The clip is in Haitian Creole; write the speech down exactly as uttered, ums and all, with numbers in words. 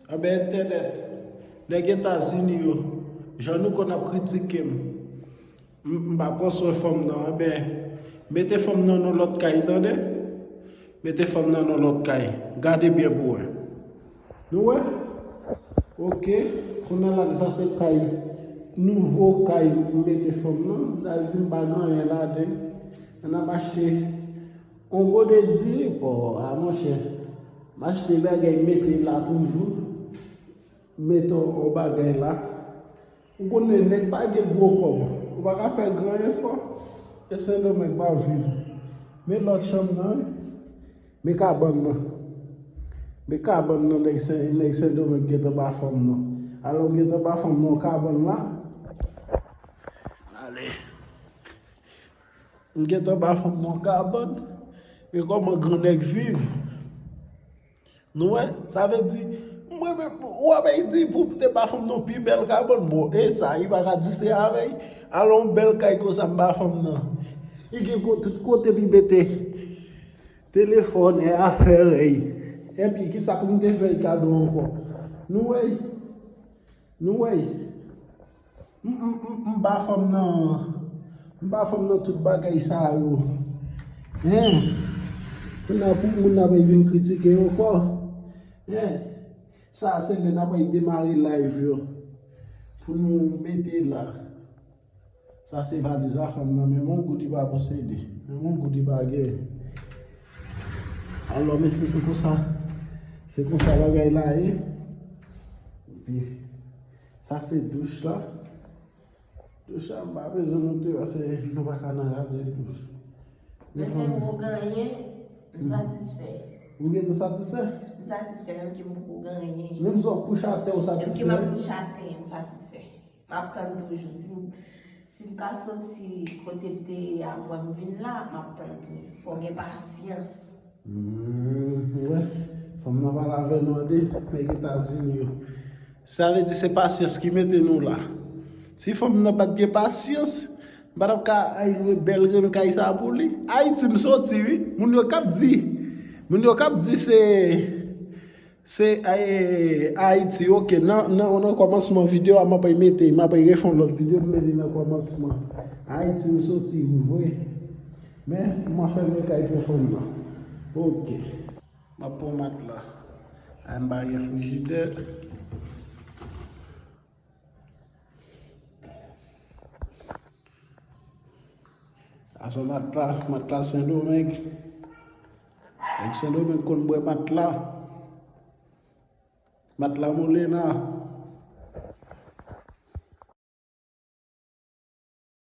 Anben entènèt, nèg Etazini yo, jan nou konn ap kritike m, m m pa pran swen fanm nan, anben, mete fanm nan nan lòt kay, tande? Mete fanm nan nan lòt kay. Gade byen pou wè. Nou wè? Oke. Kounye a la, sa se kay, nouvo kay m mete fanm nan. Sa vle di m pa gen anyen ladan. Ann ap achte yon gode diri. O, a monchè. M achte bagay m mete la toujou. Mete yon bagay la. Ou konnen nèg pa gen gwo kòb. Ou pa ka fè gran efò. E Sendomeng pa viv. Men lòt chanm nan, wi. Men kabann nan. Men kabann nan, nèg Sen, nèg Sendomeng gentan ba fanm nan. Alò m gentan ba fanm nan kabann la. Ale. M gentan ba fanm nan kabann. Men kòman gran nèg viv. Nou wè, sa vle di, mwen menm, w ap di pou m te ba fanm nan pi bèl kabann, bon, e sa, li pa ka di se avè l. Alò, yon bèl kay konsa m ba fanm nan. Li gen ko-, tout kote li mete telefòn, e afè l. Epi, kisa pou m te fè l kado ankò? Nou wè, nou wè. M, m, m, m ba fanm nan, m ba fanm nan tout bagay sa yo. Hein? Kounye a pou moun nan pa vin kritike ankò. Hein? Sa se lè n ap demare live yo. Pou nou mete la. Sa se valiz a fanm nan, men yon goud li pa posede. Men yon goud li pa gen. Alò, mesye, se konsa. Se konsa bagay la ye. Epi, sa se douch la. Douch la, m pa bezwen moute, paske nou pa ka nan jaden douch. Men menm ou genyen, m satisfè. Ou gentan satisfè? M satisfè, menm ke m poko genyen. Menm si w ap kouche atè, ou satisfè? Menm ke m ap kouche atè, m satisfè. M ap tann toujou. Si m, si m ka soti kote m te ye a, pou m vin la, m ap tann toujou. Fò w gen pasyans. Hmm, ou wè, fanm nan pale avè nou an de nèg Etazini yo. Sa vle di se pasyans ki mete nou la. Si fanm nan pa t gen pasyans, m pa t ap ka al lwe bèl grenn kay sa pou li. Ayiti m soti, wi. Moun yo k ap di, moun yo k ap di se, se, eh, Ayiti, oke. Nan, nan, nan kòmansman videyo a, m ap mete, m ap refè yon lòt videyo, m mete nan kòmansman. Ayiti m soti, wi, vre. Men, m a fè mwen kay pou fanm nan. Oke. M ap pran matla. A, m pa gen frijidè. Sa se matla, matla Sendomeng. Nèg Sendomeng konn bwè matla. Matla Molena.